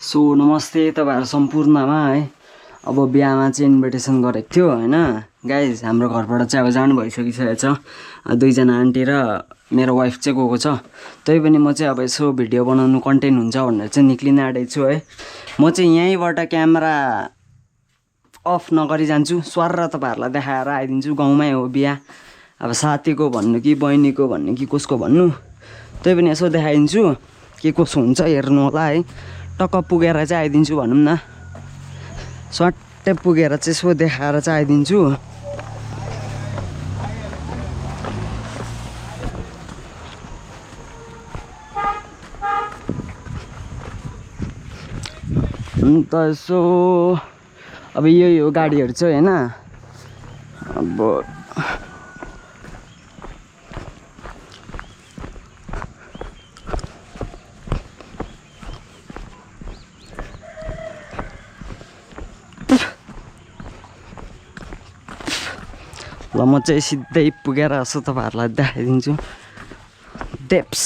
So नमस्ते तपाईहरु सम्पूर्णमा है। अब बिहामा चाहिँ इन्भिटेसन गरेको थियो हैन गाइज। हाम्रो घरबाट चाहिँ अब जानु भइसकिसकेको छ। दुईजना आन्टी र मेरो वाइफ चाहिँ गएको छ। त्यै पनि म चाहिँ अब यसो भिडियो बनाउनु कन्टेन्ट हुन्छ भनेर चाहिँ निक्लिन आँटेको छु है। म चाहिँ यहीँबाट क्यामेरा अफ नगरी जान्छु, स्वार तपाईहरुलाई देखाएर आइदिन्छु। गाउँमै हो बिहा, अब साथीको भन्नु कि बहिनीको भन्नु कि कसको भन्नु, त्यै पनि यसो देखाइदिन्छु के कसो हुन्छ हेर्नु होला है। टक्क पुगेर चाहिँ आइदिन्छु भनौँ न, स्वाट्टै पुगेर चाहिँ यसो देखाएर चाहिँ आइदिन्छु। अन्त यसो अब यही हो गाडीहरू चाहिँ हैन। अब ल म चाहिँ सिधै पुगेर यसो तपाईहरुलाई देखाइदिन्छु। डेप्स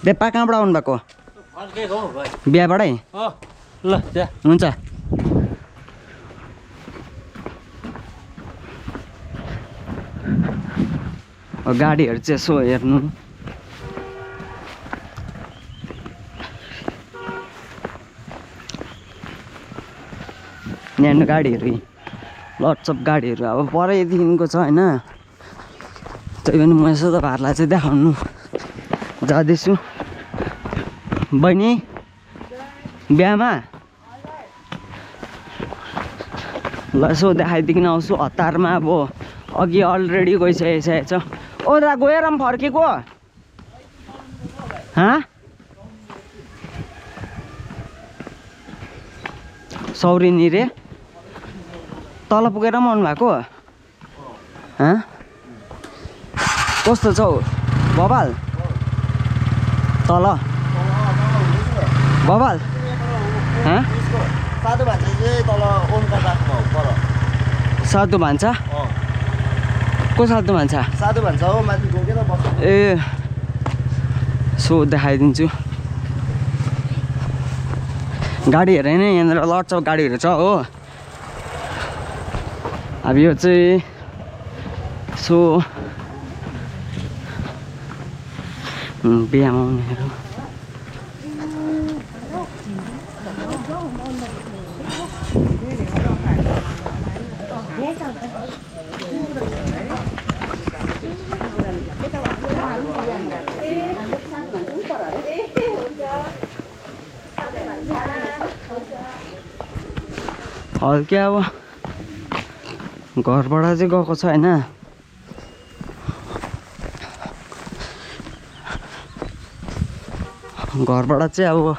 देपा कहाँबाट आउनु भएको? बिहाबाटै? ल हुन्छ। गाडीहरू चाहिँ यसो हेर्नु। यहाँ गाडीहरू लट्स अफ गाडीहरू अब परैदेखिको छ हैन। त्यही पनि म यसो तपाईहरुलाई चाहिँ देखाउनु जाँदैछु। बहिनी बिहामा ल यसो देखाइदिकन आउँछु। हतारमा अब अघि अलरेडी गइसकेको छ। ओ दा गएर पनि फर्केको सौरिनी रे तल पुगेर पनि आउनु भएको? कस्तो छौ बबाल? तल बबाल साधु भान्सा चाहिँ तल ओमकार दाको पर। साधु भान्सा? को साधु भान्सा? साधु भान्सा हो, माथि गएर बस्छ। ए सो देखाइदिन्छु। गाडीहरू हैन, यहाँनिर लट्स अफ गाडीहरू छ हो। अब यो चाहिँ सो बिहामा आउनेहरू। हल्के अब घरबाट चाहिँ गएको छ हैन। घरबाट चाहिँ अब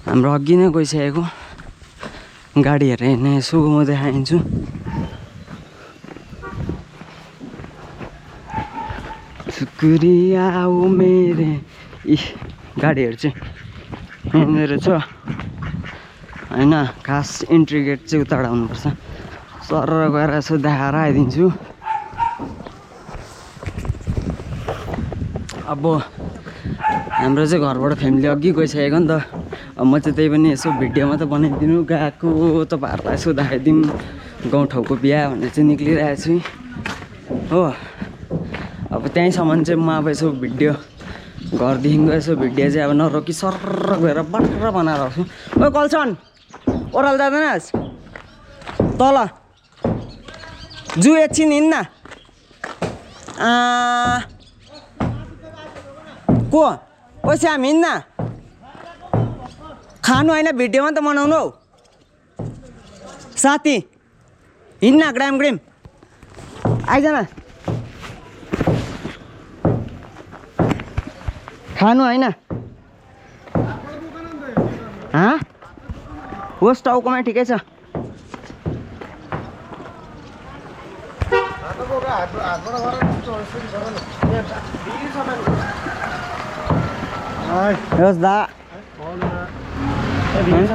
हाम्रो अघि नै गइसकेको। गाडीहरू हेर्ने यसो म देखाइदिन्छु। शुक्रिया ओ मेरे गाडीहरू चाहिँ यहाँनिर छ हैन। खास इन्ट्री गेट चाहिँ उताबाट आउनुपर्छ। सर गएर यसो देखाएर आइदिन्छु। अब हाम्रो चाहिँ घरबाट फ्यामिली अघि गइसकेको नि त। अब म चाहिँ त्यही पनि यसो भिडियो मात्रै बनाइदिनु गएको, तपाईहरुलाई यसो देखाइदिउँ गाउँठाउँको बिहा भनेर चाहिँ निक्लिरहेको छु हो। अब त्यहीँसम्म चाहिँ म अब यसो भिडियो घरदेखिको यसो भिडियो चाहिँ अब नरोकी सर गएर बट्टर बनाएर आउँछु। ओ कल्छन् ओह्रालो जाँदैनस्? तल जु एकछिन हिँड्न। को ओ श्याम हिँड्न। खानु होइन भिडियो मात्रै बनाउनु हौ साथी। हिँड्न ग्राम ग्रिम आइज न। खानु होइन होस् टाउकोमा ठिकै छ। होस् दा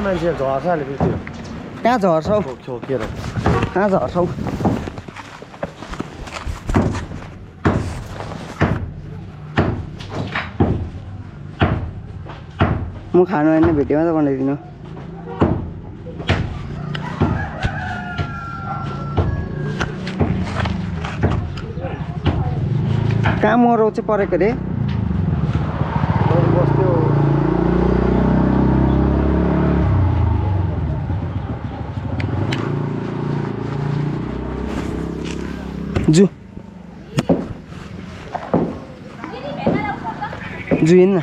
मान्छे झर्छ अहिले कहाँ झर्छौ? छोकेर कहाँ झर्छौ? म खानु होइन भेटेमा त बनाइदिनु कहाँ मरौ चाहिँ परेको रे बस्थ्यो जु जु हिँड्न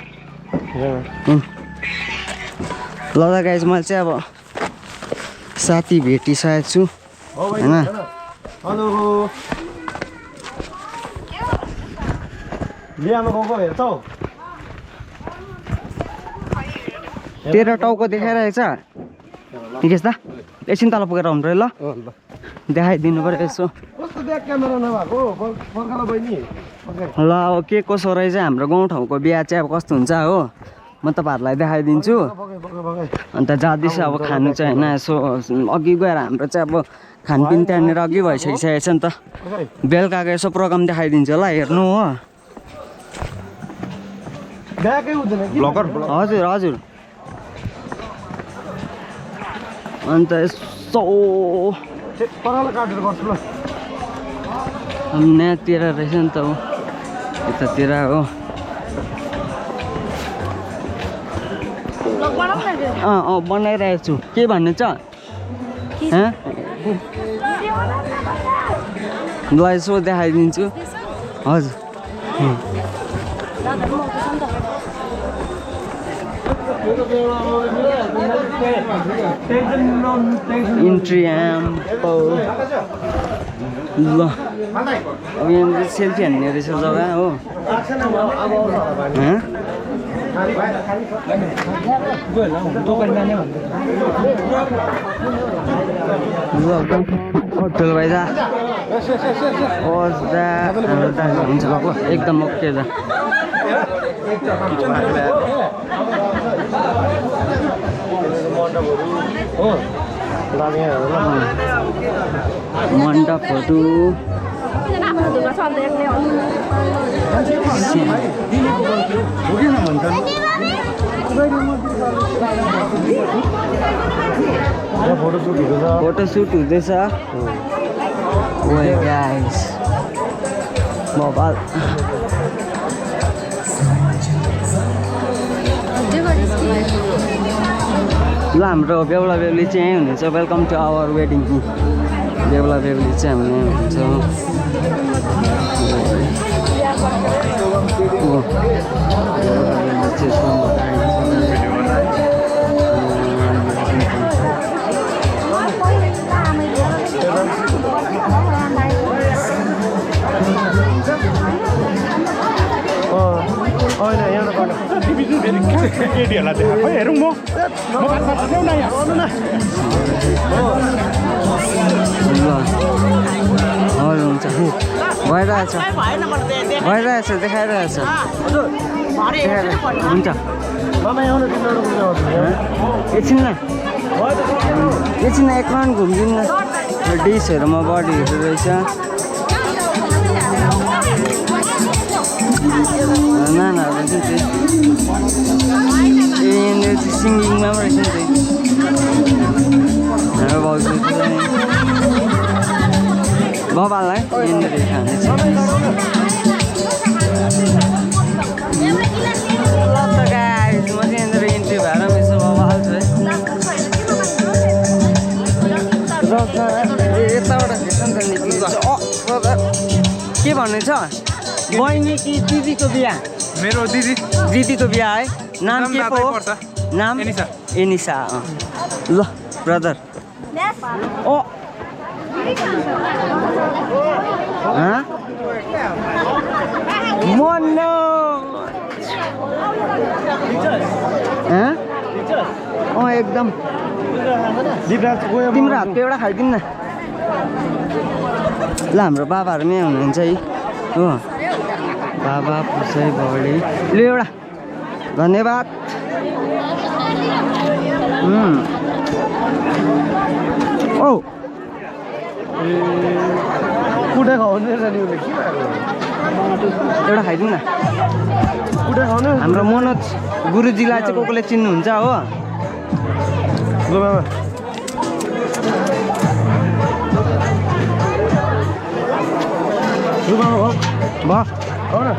ल त गाइज मैले चाहिँ अब साथी भेटिसकेको छु होइन हेलो बिहामा गएको हेर्छौ तेरो टाउको देखाइरहेको छ ठिकै छ त एकछिन तल पुगेर आउनु ल देखाइदिनु पऱ्यो यसो कस्तो ब्याक क्यामेरा नभएको बर्खाला बहिनी ल अब के कसो रहेछ हाम्रो गाउँठाउँको बिहा चाहिँ अब कस्तो हुन्छ हो म तपाईँहरूलाई देखाइदिन्छु अन्त जाँदैछ अब खानु चाहिँ होइन यसो अघि गएर हाम्रो चाहिँ अब खानपिन त्यहाँनिर अघि भइसकिसकेको छ नि त बेलुकाको यसो प्रोग्राम देखाइदिन्छु होला हेर्नु हो ब्याकै हुँदैन कि हजुर हजुर अन्त यसो पराल काटेर गर्छु ल यहाँतिर रहेछ नि त हो यतातिर हो बनाइरहेको छु के भन्नु छ ल यसो देखाइदिन्छु हजुर इन्ट्री ल अब यहाँ सेल्फी हान्ने रहेछ जग्गा हो ठुलो भाइ दा हुन्छ एकदम ओके दा मण्डपहरू फोटोसुट हुँदैछ मोबाइल ल हाम्रो बेहुला बेहुली चाहिँ यहीँ हुनेछ वेलकम टु आवर वेडिङ बेहुला बेहुली चाहिँ हामी यहीँ केटीहरूलाई देखाएको हेरौँ म हजुर हुन्छ भइरहेछ देखाइरहेछ हुन्छ एकछिन एक राउन्ड घुम्दिउँ न डिसहरूमा बडीहरू रहेछ नानाहरू रहेछ नि त्यही यहाँनिर चाहिँ सिङ्गिङमा पनि रहेछ नि त्यही हाम्रो भाउजू बबालाई यहाँनिर खाने छ म चाहिँ यहाँनिर इन्ट्री भएर यसो बबाल छु है यताबाट भेट्छ नि त निक्लिन्छ के भन्नु छ बहिनी कि दिदीको बिहा मेरो दिदीको बिहा है नाम के पो नाम एनिसा ल ब्रदर ओ एकदम तिम्रो हातको एउटा खाइदिउँ न ल हाम्रो बाबाहरू नै हुनुहुन्छ है हो बाबा पुसै बडी ल एउटा धन्यवाद ओ कुटा खुवाउने रहेछ नि उसले के एउटा खाइदिउँ न कुठे खाउने हाम्रो मनोज गुरुजीलाई चाहिँ कोले चिन्नुहुन्छ हो ल मामा ल मामा हो भयो हो न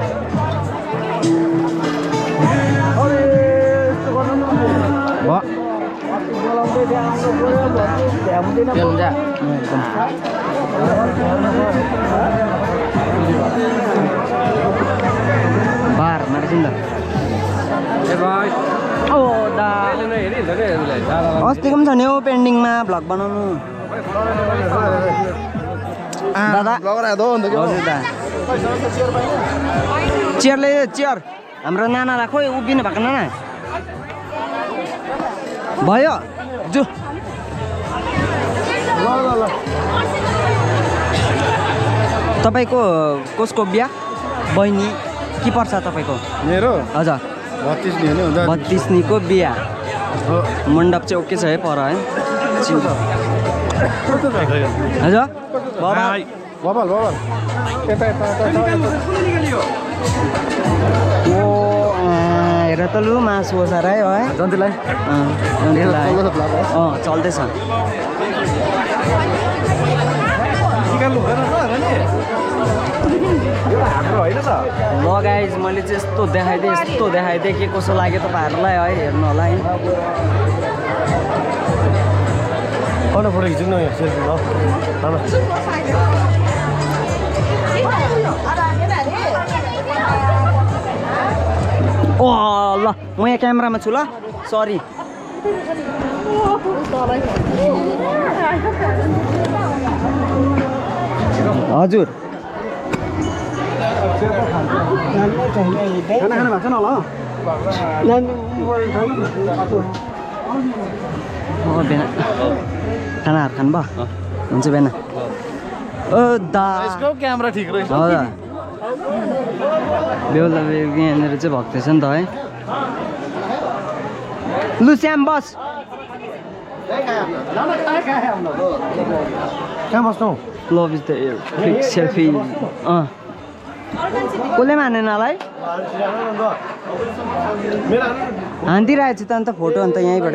अरे यस्तो गर्नु न भयो बोलाउँदै आउनु पर्यो भ्याउँदैन बार मार्छन् त ओ दा अस्तिको पनि छ नि हौ पेन्डिङमा भ्लग बनाउनु दादा हजुर दा चेयरले चेयर हाम्रो नानालाई खोइ उभिनु भएको नाना भयो जो तपाईँको कसको बिहा बहिनी के पर्छ तपाईँको मेरो हजुर 32 नि होइन 32 निको बिहा मण्डप चाहिँ ओके छ है पर है हजुर बबल ओ हेर त लु मासु ओसार है जन्तीलाई चल्दैछ ल गाइज मैले चाहिँ यस्तो देखाइदिएँ के कसो लाग्यो तपाईँहरूलाई है हेर्नु होला है फोटो खिच्नु न यहाँ सेल्फी ओ ल म यहाँ क्यामेरामा छु ल सरी हजुर खाना खानु भएको छैन होला बेना खानाहरू खानु भयो हुन्छ बेना ओ दा क्यामेरा ठिक रहेछ हजुर बेहुला बेहुली यहाँनिर चाहिँ भक्तै छ नि त है लु श्याम बस कहाँ बस्नु love is the air click selfie कसले मानेनलाई हानिदिइरहेको छु त अन्त फोटो अन्त यहीँबाट